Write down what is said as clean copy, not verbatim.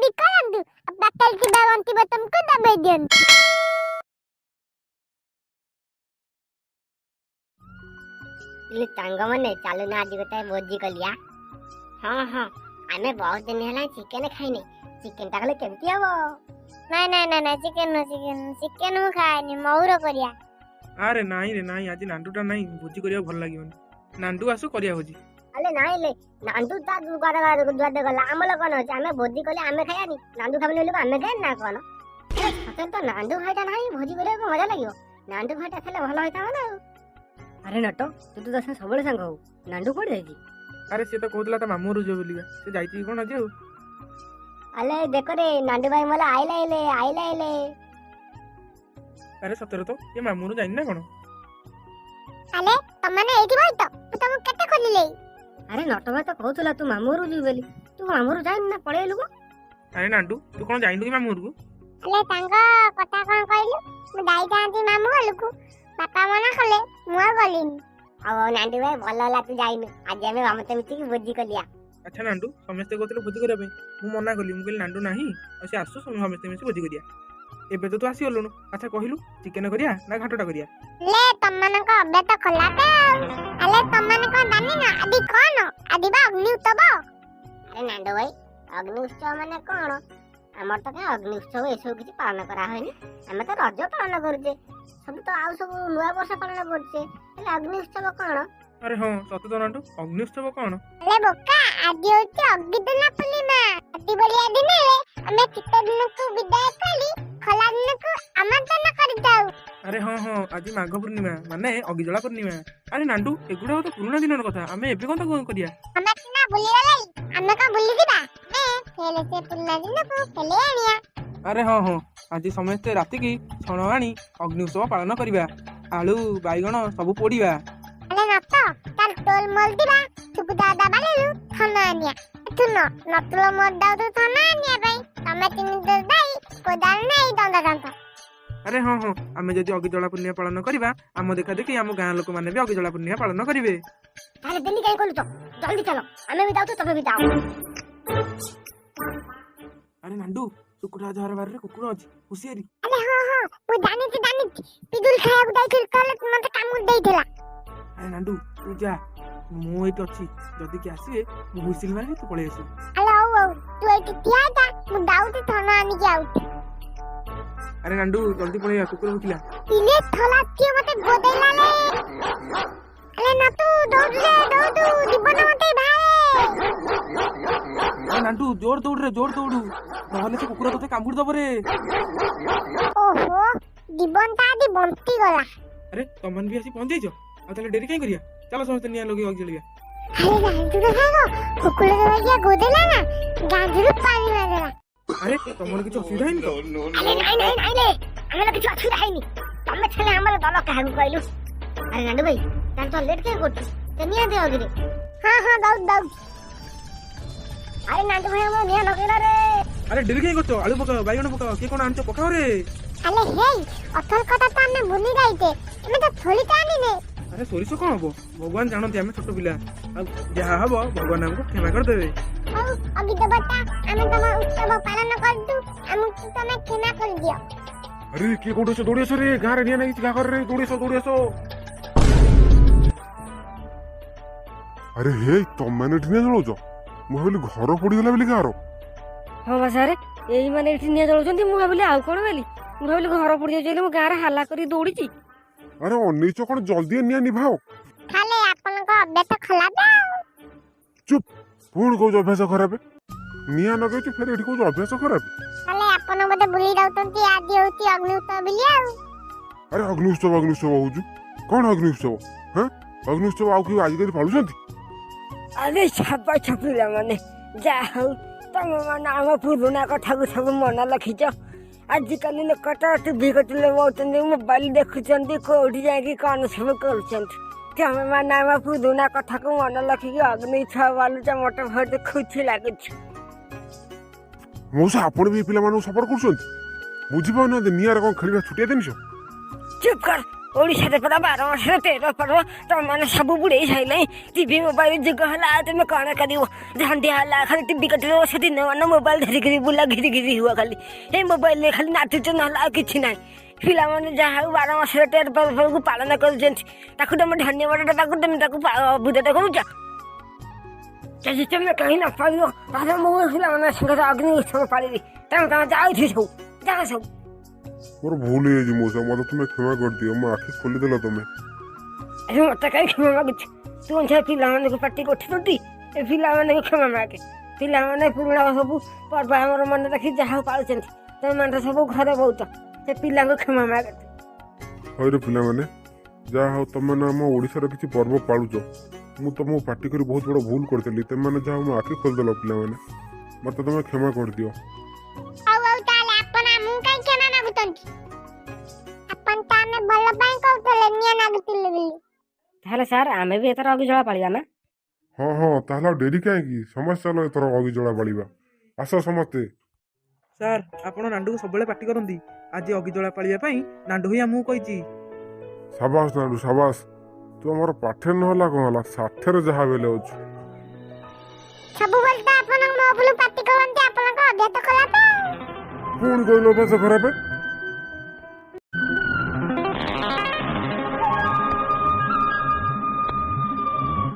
ବି କରନ୍ତୁ ଆଉ ପାଖରେ ଥିବା ବଣ୍ଟି ବଟନକୁ ଦବେଇ ଦିଅନ୍ତୁ। ହେଲେ ସାଙ୍ଗମାନେ, ଚାଲୁନା ଆଜି ଗୋଟାଏ ଭୋଜି କଲିଆ। ହଁ ହଁ, ଆମେ ବହୁତ ଦିନ ହେଲା ଚିକେନ ଖାଇନେ। ଚିକେନଟା କଲେ କେମିତି ହବ? ନାଇଁ ନାଇଁ ନାଇଁ ନାଇଁ, ଚିକେନ ନୁହଁ, ଚିକେନ ଚିକେନ ମୁଁ ଖାଏନି, ମହୁର କରିବା। ଆରେ ନାଇଁ ରେ ନାଇଁ, ଆଜି ନାଣ୍ଡୁଟା ନାଇଁ, ଭୋଜି କରିବାକୁ ଭଲ ଲାଗିବନି। ନାଣ୍ଡୁ ଆସୁ, କରିବା ଭୋଜି। ଆଲେ ନାଇଁ ଲେ, ନାଣ୍ଡୁ ତା ଯୁଆଡେ ଗଲା ଆମର କଣ ଅଛି? ଆମେ ଭୋଜି କଲେ ଆମେ ଖାଇବାନି, ନାଣ୍ଡୁ ଖାଇବନି ବୋଲି ଆମେ ଖାଇବାନି ନା କଣ? ସତରେ ତ ନାଣ୍ଡୁ ଭାଇଟା ନାହିଁ, ଭୋଜି କରିବାକୁ ମଜା ଲାଗିବ। ନାଣ୍ଡୁ ଭାଇଟା ଥିଲେ ଭଲ ହେଇଥାନ୍ତା ନା ଆଉ। ଆରେ ନଟ, ତୁ ତ ତା ସାଙ୍ଗେ ସବୁବେଳେ ସାଙ୍ଗ ହଉ, ନାଣ୍ଡୁ କୁଆଡେ ଯାଇଛି? ଆରେ ସେ ତ କହୁଥିଲା ତା ମାମୁଁ ଘରକୁ ଯିବ ବୋଲିକା, ସେ ଯାଇଛି କି କଣ ଆଜି ଆଉ। ଆଲେ ଦେଖ ରେ, ନାଣ୍ଡୁ ଭାଇ ମୋଲା ଆଇଲା, ଆଇଲେ ଆଇଲା ଆଇଲେ। ଆରେ ସତରେ ତ ଏ ମାମୁଁ ଘରକୁ ଯାଇନି ନା କଣ? ଆଲେ ତମମାନେ ଏଇଠି ବଇତ, ମୁଁ ତମକୁ କେତେ ଖୋଲିଲେ। ଆରେ ନଟ ଭାଇ ତ କହୁଥିଲା ତୁ ମାମୁଁ ଘରକୁ ଯିବୁ ବୋଲି, ତୁ ମାମୁଁ ଘରକୁ ଯାଇନୁ ନା ପଳେଇଲୁ କଣ? ଆରେ ନାଣ୍ଡୁ, ତୁ କଣ ଯାଇନୁ କି ମାମୁଁ ଘରକୁ? ଆଲେ ତାଙ୍କ କଥା କଣ କହିଲୁ, ମୁଁ ଯାଇଥାନ୍ତି ମାମୁଁ ଘରକୁ, ବାପା ମନା କଲେ, ମୁଁ ଆଉ ଗଲିନି। ଆଉ ନାଣ୍ଡୁ ଭାଇ, ଭଲ ହେଲା ତୁ ଯାଇନୁ, ଆଜି ଆମେ ସମସ୍ତେ ମିଶିକି ଭୋଜି କଲିଆ। ଆଚ୍ଛା ନାଣ୍ଡୁ, ସମସ୍ତେ କହୁଥିଲେ ଭୋଜି କରିବା ପାଇଁ, ମୁଁ ମନା କଲି। ମୁଁ କହିଲି ନାଣ୍ଡୁ ନାହିଁ ଆଉ ସେ ଆସୁ, ସମସ୍ତେ ମିଶି ଭୋଜି କରିବା। ଏବେ ତ ତୁ ଆସିଗଲୁଣୁ। ଆଚ୍ଛା କହିଲୁ, ଚିକେନ କରିବା ନା ଘାଣ୍ଟଟା କରିବା? ଲେ, ତମମାନଙ୍କ ଅଭ୍ୟାସ ଖୋଲାପେ ଆଉ। ଆଲେ ତମମାନେ କଣ ଜାଣିନ ଆଜି କଣ? ଆଜି ବା ଅଗ୍ନି ଉତ୍ସବ। ଆରେ ନାଣ୍ଡୁ ଭାଇ, ଅଗ୍ନି ଉତ୍ସବ ମାନେ କଣ? ଆମର ତ କାଇଁ ଅଗ୍ନି ଉତ୍ସବ ଏସବୁ କିଛି ପାଳନ କରା ହଏନି। ଆମେ ତ ରଜ ପାଳନ କରୁଛେ ସବୁ ତ, ଆଉ ସବୁ ନୂଆ ବର୍ଷ ପାଳନ କରୁଛେ, ହେଲେ ଅଗ୍ନି ଉତ୍ସବ କଣ? ଆରେ ହଁ, ସତ ତ ନାଣ୍ଡୁ, ଅଗ୍ନି ଉତ୍ସବ କଣ? ଆଲେ ବୋକା, ଆଜି ହଉଛି ଅଗ୍ନିଦନା ପୂର୍ଣ୍ଣିମା। ଆଜି ଭଳିଆ ଦିନରେ ଆମେ ଶୀତ ଦିନକୁ ବିଦାୟ କରି ଖରା ଦିନକୁ ଆମନ୍ତ୍ରଣ କରିଥାଉ। ଆରେ ହଁ ହଁ, ଆଜି ମାଘ ପୂର୍ଣ୍ଣିମା ମାନେ ଅଗିଜଳା ପୂର୍ଣ୍ଣିମା। ଆରେ ନାଣ୍ଡୁ, ଏଗୁଡାକ ତ ପୁରୁଣା ଦିନର କଥା, ଆମେ ଏବେ କଣ ତାକୁ କରିବା? ଆମେ ସିନା ଭୁଲିଗଲେ, ଆମେ କଣ ଭୁଲିଯିବା? ଆମେ ଫେରେ ସେ ପୁରୁଣା ଦିନକୁ ଫେରେଇ ଆଣିବା। ଆରେ ହଁ ହଁ, ଆଜି ସମସ୍ତେ ରାତିକି ଛଣ ଆଣି ଅଗ୍ନି ଉତ୍ସବ ପାଳନ କରିବା, ଆଳୁ ବାଇଗଣ ସବୁ ପୋଡିବା। ଆଲେ ନତ, ତାର ଟୋଲ ମଲ ଦିବା ସୁକୁଦା ଦାବାଲିରୁ ଥନ ଆଣିଆ। ଥୁନ ନତୁଲ ମୋର ଦାଉରୁ ଥନ ଆଣିବା ପାଇଁ ତମେ ତିନି ଭାଇ କୋଦାଳ ନେଇ ଦଣ୍ଡ ଦଣ୍ଡ। ଆରେ ହଁ ହଁ, ଆମେ ଯଦି ଅଗିଜଳା ପୂର୍ଣ୍ଣିମା ପାଳନ କରିବା, ଆମ ଦେଖା ଦେଖି ଆମ ଗାଁ ଲୋକମାନେ ବି ଅଗିଜଳା ପୂର୍ଣ୍ଣିମା ପାଳନ କରିବେ। ତାହେଲେ ଡେଲି କାଇଁ କଲୁ ତ, ଜଲ୍ଦି ଚାଲ, ଆମେ ବି ଯାଉଛୁ, ତମେ ବି ଯାଅ। ଆରେ ନାଣ୍ଡୁ, ଶୁକୁଟା ଝର ବାରିରେ କୁକୁର ଅଛି, ହୁସିଆରି। ଆରେ ହଁ ହଁ, ମୁଁ ଜାଣିଛି ଜାଣିଛି, ପିଜୁଳି ଖାଇବାକୁ ଯାଇଥିଲି କହିଲେ ମତେ କାମୁଡି ଦେଇଥିଲା। ଆରେ ନାଣ୍ଡୁ, ତୁ ଯା, ମୁଁ ଏଇଠି ଅଛି, ଯଦି କିଏ ଆସିବେ ମୁଁ ହୁଇସିଲ ମାରିବି, ତୁ ପଳେଇ ଆସିବୁ। ଆଲେ ହଉ ହଉ, ତୁ ଏଇଠି ଠିଆ ହେଇଥା, ମୁଁ ଯାଉଛି ଥନ ଆଣିକି ଆଉଛି। ଆରେ ନାଣ୍ଡୁ, ଜଲ୍ଦି ପଳେଇ ଆ, କୁକୁର ଭୁକିଲା। ଇଲେ ଥଲା କିଏ ମତେ ଗୋଦେଇଲା ଲେ। ଆଲେ ନତୁ, ଦୌଡୁ ରେ ଦୌଡୁ, ଜୀବନ ମତେ ଭାଏ। ଆରେ ନାଣ୍ଡୁ, ଜୋର ଦୌଡୁ ରେ, ଜୋର ଦୌଡୁ, ନହେଲେ ସେ କୁକୁର ତତେ କାମୁଡି ଦବ ରେ। ଓହୋ, ଜୀବନଟା ଆଜି ବଞ୍ଚିଗଲା। ଆରେ ତମମାନେ ବି ଆସି ପହଞ୍ଚିଯାଇଛ, ଆଉ ତାହେଲେ ଡେରି କାଇଁ କରିବା? ଚାଲ ସମସ୍ତେ ନିଆଁ ଲଗେଇ ଅଗି ଜଳିବା। ଆରେ ଜାଣିଛୁ ନା ସାଙ୍ଗ, କୁକୁର ବାଗିଆ ଗୋଦେଇଲା ନା ଗାଁଝୁରୁ ପାଣି ମାରିଦେଲା। ଆରେ ତମର କିଛି ଅସୁବିଧା ହେଇନି ତ? ଆରେ ନାଇଁ ନାଇଁ ନାଇଁ ରେ, ଆମର କିଛି ଅସୁବିଧା ହେଇନି, ତମେ ଛେଲେ ଆମର ଦଲ କାହାକୁ କହିଲୁ? ଆରେ ନାଣ୍ଡୁ ଭାଇ, ତାହେଲେ ତ ଲେଟ୍ କାଇଁ କରୁଛୁ? ତ ନିଆଁ ଦେ ଅଗିରେ। ହଁ ହଁ, ଦୌଡ ଦୌଡ। ଆରେ ନାଣ୍ଡୁ ଭାଇ, ଆମର ନିଆଁ ଲଗେଇଲା ରେ। ଆରେ ଡେରି କାଇଁ କରୁଛ? ଆଳୁ ପକାଅ, ବାଇଗଣ ପକାଅ, କିଏ କଣ ଆଣିଛ ପକାଅ ରେ। ଆଲେ ହେଇ, ଅସଲ କଥା ତ ଆମେ ଭୁଲି ଯାଇଛେ, ଆମେ ତ ଛୋଳି ତ ଆଣିନେ। ଆରେ ସୋରିଷ କଣ ହବ? ଭଗବାନ ଜାଣନ୍ତି, ଆମେ ଛୋଟ ପିଲା, ଆଉ ଯାହା ହବ ଭଗବାନ ଆମକୁ କ୍ଷମା କରିଦେବେ। ହଉ ଅଗି ଦେବତା, ଆମେ ତମ ଉତ୍ସବ ପାଳନ କରୁଛୁ, ଆମକୁ ତମେ କ୍ଷମା କରିଦିଅ। ଆରେ କିଏ କୋଉଠି ଅଛ, ଦୌଡ଼ି ଆସ ରେ, ଗାଁରେ ନିଆଁ ଲାଗିଛି, ଗାଁ ଘରେ, ଦୌଡ଼ି ଆସ ଦୌଡ଼ି ଆସ। ଆରେ ହେ, ତମମାନେ ଏଠି ନିଆଁ ଜଳଉଛ? ମୁଁ ଭାବିଲି ଘର ପୋଡିଗଲା ବୋଲି ଗାଁର। ହଁ ବା ସାରେ, ଏଇମାନେ ଏଠି ନିଆଁ ଜଳଉଛନ୍ତି, ମୁଁ ଭାବିଲି ଆଉ କଣ ବୋଲି, ମୁଁ ଭାବିଲି ଘର ପୋଡି ଯାଉଛି ବୋଲି ମୁଁ ଗାଁରେ ହାଲା କରି ଦୌଡ଼ିଛି। ଆରେ ଅନେଇଛ କଣ, ଜଲ୍ଦି ନିଆଁ ନିଭାଅ। ଖାଲି ଆପଣଙ୍କ ଅଭ୍ୟାସ ଖରାପ ଆଉ। ଚୁପ୍, ପୁଣି କହୁଛ ଅଭ୍ୟାସ ଖରାପ? ନିଆଁ ଲଗେଇଛୁ ଫେର ଏଠି କହୁଛୁ ଅଭ୍ୟାସ ଖରାପ। ତାହେଲେ ଆପଣ ବୋଧେ ଭୁଲି ଯାଉଛନ୍ତି ଆଜି ହଉଛି ଅଗ୍ନି ଉତ୍ସବ ବୋଲି ଆଉ। ଆରେ ଅଗ୍ନି ଉତ୍ସବ ଅଗ୍ନି ଉତ୍ସବ ହଉଛୁ, କଣ ଅଗ୍ନି ଉତ୍ସବ? ହଁ, ଅଗ୍ନି ଉତ୍ସବ ଆଉ କିଏ ଆଜିକାଲି ପାଳୁଛନ୍ତି? ଆରେ ଛାପା ପିଲାମାନେ, ଯାହା ହଉ ତମ ମାନେ ଆମ ପୁରୁଣା କଥାକୁ ସବୁ ମନେ ରଖିଛ। ଆଜିକାଲି ଲୋକ ତ ଟିଭି କତିରେ ବଉଛନ୍ତି, ମୋବାଇଲ ଦେଖୁଛନ୍ତି, କୋଉଠି ଯାଇକି କଣ ସବୁ କରୁଛନ୍ତି। ତମେ ମାନେ ଆମ ପୁରୁଣା କଥାକୁ ମନେ ରଖିକି ଅଗ୍ନି ଉତ୍ସବ ବାଲୁଛ, ମତେ ବହୁତ ଖୁସି ଲାଗୁଛି। ମଉସା, ଆପଣ ବି ଏ ପିଲାମାନଙ୍କୁ ସପୋର୍ଟ କରୁଛନ୍ତି? ବୁଝିପାରୁନାହାନ୍ତି ନିଆଁରେ କଣ ଖେଳିବା ଛୋଟିଆ ଜିନିଷ? ଚୁପ୍ କର, ଓଡ଼ିଶାରେ ପରା 12 ମାସରେ 13 ପର୍ବ। ତମମାନେ ସବୁ ବୁଡ଼େଇ ସାରିଲାଣି। ଟିଭି ମୋବାଇଲ ଯୁଗ ହେଲା, ଆଉ ତମେ କ'ଣ କରିବ? ସନ୍ଧ୍ୟା ହେଲା, ଖାଲି ଟିଭି କତିରେ ବସ, ଦିନମାନ ମୋବାଇଲ ଧରିକିରି ବୁଲା, ଘିରି ଘିରି ହୁଅ, ଖାଲି ଏଇ ମୋବାଇଲରେ ଖାଲି ନାଚୁଛ, ନହେଲେ ଆଉ କିଛି ନାହିଁ। ପିଲାମାନେ ଯାହା ହଉ 12 ମାସରେ 13 ପର୍ବକୁ ପାଳନ କରୁଛନ୍ତି, ତାକୁ ତମେ ଧନ୍ୟବାଦ ଦେବାକୁ ତମେ ତାକୁ ଅବୁଦଟା କରୁଛ। ଯଦି ତମେ କେହି ନ ପାରିବ, ତାହେଲେ ମୁଁ ପିଲାମାନଙ୍କ ସାଙ୍ଗରେ ଅଗ୍ନି ଉତ୍ସବ ପାଳିବି। ତମେ ତମେ ଯାଉଠି ସବୁ ଯାଅ ସବୁ। ମୋର ଭୁଲ ହେଇଯାଇଛି ମଉସା, ମତେ ତୁମେ କ୍ଷମା କରିଦିଅ। ମୋ ଆଖି ଖୋଲିଦେଲ ତମେ। ଆରେ, ମତେ କାହିଁ କ୍ଷମା ମାଗୁଛୁ ତୁ? ସେ ପିଲାମାନଙ୍କୁ ପାଟି କରୁଥିଲୁ, ଏ ପିଲାମାନଙ୍କୁ କ୍ଷମା ମାଗେ। ପିଲାମାନେ ପୁରୁଣା ସବୁ ପର୍ବ ଆମର ମନେ ରଖି ଯାହା ପାଳୁଛନ୍ତି। ତମେ ତ ସବୁ ଘରେ ବହୁତ, ସେ ପିଲାଙ୍କୁ କ୍ଷମା ମାଗେ। ହଇରେ ପିଲାମାନେ, ଯାହା ହଉ ତମେମାନେ ଆମ ଓଡ଼ିଶାର କିଛି ପର୍ବ ପାଳୁଛ। ମୁଁ ତମକୁ ପାଟି କରି ବହୁତ ବଡ଼ ଭୁଲ କରିଥିଲି। ତମେମାନେ ଯାହା ହଉ ମୋ ଆଖି ଖୋଲିଦେଲ। ପିଲାମାନେ, ମତେ ତମେ କ୍ଷମା କରିଦିଅ। ହଉ ହଉ, ତାହେଲେ ଆପଣ ଆମକୁ କାହିଁ କ୍ଷମା ମାଗୁଛନ୍ତି? ଆପଣ ତ ଆମେ ଭଲ ପାଇଁ କହୁଥିଲେ ନିଆଁ ନାଗୁଥିଲେ ବୋଲି। ତାହେଲେ ସାର୍, ଆମେ ବି ଏଥର ଅଗିଜଳା ପାଳିବା ନା? ହଁ, ତାହେଲେ ଆଉ ଡେରି କାହିଁକି? ସମସ୍ତେ ଚାଲ, ଏଥର ଅଗିଜଳା ପାଳିବା। ଆସ ସମସ୍ତେ। ସାର୍, ଆପଣ ନାଣ୍ଡୁକୁ ସବୁବେଳେ ପାଟି କରନ୍ତି। ଆଜି ଅଗିଜଳା ପାଳିବା ପାଇଁ ନାଣ୍ଡୁ ହିଁ ଆମକୁ କହିଛି। ସାବାସ ନାଣ୍ଡୁ, ସାବାସ। ତୁ ଆମର ପାଠରେ ନହେଲା କ'ଣ ହେଲା, ସାଠରେ ଯାହା ବେଲେ ଅଛୁ। ସବୁବେଳେ ତ ଆପଣ ମୋ ଉପରୁ ପାଟି କରନ୍ତି, ଆପଣଙ୍କ ଅଭ୍ୟାସ ଖରାପ ଆଉ। ପୁଣି କହିଲୁ ଅଭ୍ୟାସ ଖରାପ।